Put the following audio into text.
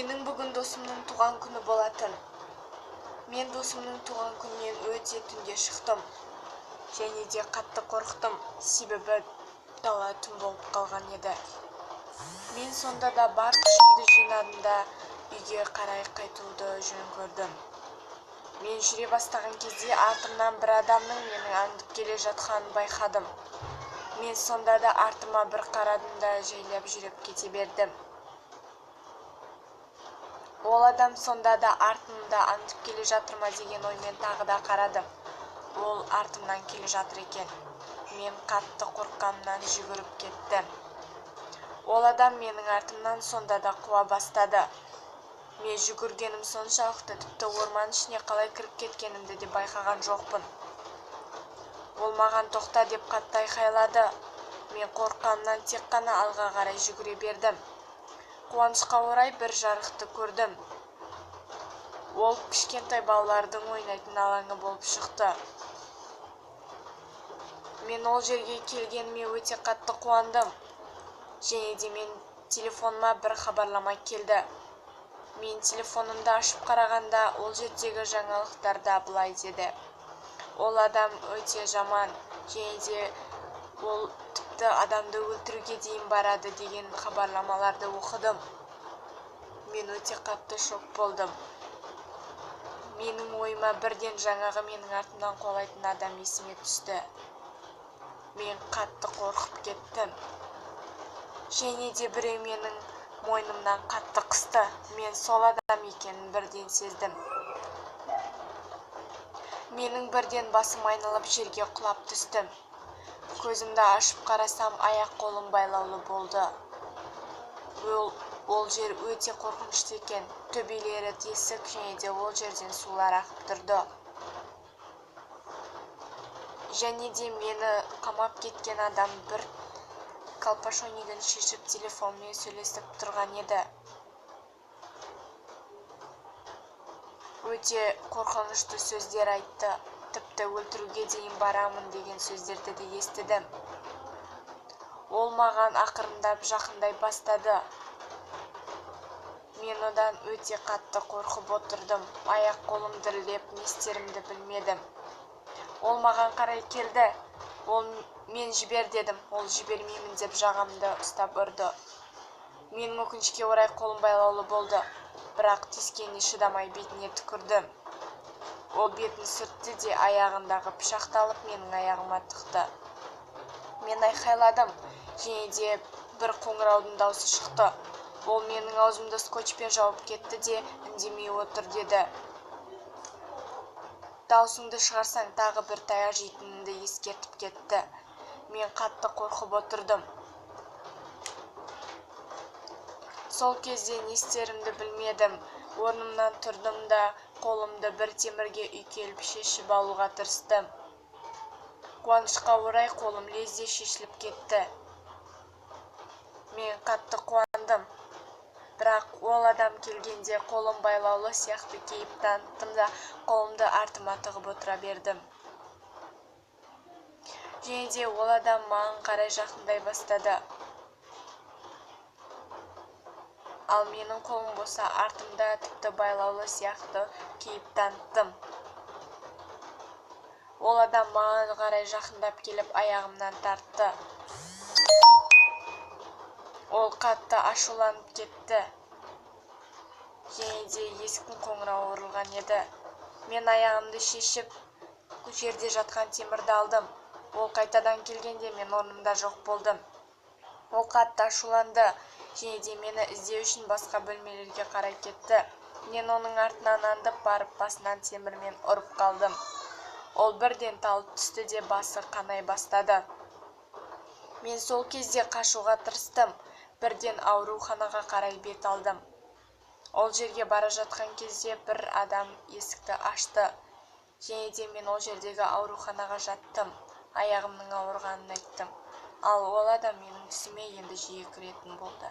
Менің бүгін досымның туған күні болатын. Мен досымның туған күнінен өте түнде шықтым. Және де қатты қорықтым, себебі дала түн болып қалған еді. Мен сонда да бар күшімді жинадым да үйге қарай қайтуды жөн көрдім. Мен жүре бастаған кезде артымнан бір адамның мені аңдып келе жатқанын байқадым. Мен сонда да артыма бір қарадым да жайлап жүріп кете бердім. Ол адам сонда да артымда аңдып келе жатыр ма деген оймен тағы да қарадым. Ол артымнан келе жатыр екен. Мен қатты қорыққанымнан жүгіріп кеттім. Ол адам менің артымнан сонда да қуа бастады. Мен жүгіргенім соншалықты, тіпті орман ішіне қалай кіріп кеткенімді де байқаған жоқпын. Ол маған тоқта деп қатты айқайлады. Мен қорыққанымнан тек қана алға қарай жүгіре бердім. Қуанышқа орай бір жарықты көрдім. Ол кішкентай балалардың ойнайтын алаңы болып шықты. Мен ол жерге келгеніме өте қатты қуандым. Және де мен телефоныма бір хабарлама келді. Мен телефонымды ашып қарағанда, ол жердегі жаңалықтарда былай деді. Ол адам өте жаман, және де ол тіпті адамды өлтіруге дейін барады деген хабарламаларды оқыдым. Мен өте қатты шок болдым. Менің ойыма бірден жаңағы менің артымнан қуалайтын адам есіме түсті. Мен қатты қорқып кеттім. Және де біреу менің мойнымнан қатты қысты. Мен сол адам екенін бірден сездім. Менің бірден басым айналып жерге құлап түстім. Көзімді ашып қарасам, аяқ қолым байлаулы болды. Ол жер өте қорқынышты екен. Төбелері тесік, және де ол жерден сулар ағып тұрды. Және де мені қамап кеткен адам бір колпашонигін шешіп телефонмен сөйлесіп тұрған еді. Өте қорқынышты сөздер айтты. Тіпті өлтіруге дейін барамын деген сөздерді де естідім. Ол маған ақырындап жақындай бастады. Мен одан өте қатты қорқып отырдым. Аяқ қолым дірілдеп, не істерімді білмедім. Ол маған қарай келді. Ол мен жібер дедім. Ол жібермеймін деп жағамды ұстап ұрды. Менің өкінішке орай қолым байлаулы болды. Бірақ тиіскеніне шыдамай бетіне түкірдім. Ол бетін сүртті де аяғындағы пышақты алып менің аяғыма тықты. Мен айқайладым, және де бір қоңыраудың даусы шықты. Ол менің аузымды скотчпен жауып кетті де үндемей отыр деді. Даусыңды шығарсаң тағы бір таяқ жейтініңді ескертіп кетті. Мен қатты қорқып отырдым. Сол кезде не істерімді білмедім. Орнымнан тұрдым да қолымды бір темірге үйкеліп шешіп алуға тырыстым. Қуанышқа орай қолым лезде шешіліп кетті. Мен қатты қуандым. Бірақ ол адам келгенде қолым байлаулы сияқты кейіп таныттым да қолымды артыма тығып отыра бердім. Және де ол адам маған қарай жақындай бастады. Ал менің қолым болса артымда, тіпті байлаулы сияқты кейіп таныттым. Ол адам маған қарай жақындап келіп аяғымнан тартты. Ол қатты ашуланып кетті. Және де есіктің қоңырауы ұрылған еді. Мен аяғымды шешіп, жерде жатқан темірді алдым. Ол қайтадан келгенде мен орнымда жоқ болдым. Ол қатты ашуланды. Және де мені іздеу үшін басқа бөлмелерге қарай кетті. Мен оның артынан аңдып барып басынан темірмен ұрып қалдым. Ол бірден талып түсті де басы қанай бастады. Мен сол кезде қашуға тырыстым. Бірден ауруханаға қарай бет алдым. Ол жерге бара жатқан кезде бір адам есікті ашты. Және де мен ол жердегі ауруханаға жаттым. Аяғымның ауырғанын айттым. Ал ол адам менің түсіме енді жиі кіретін болды.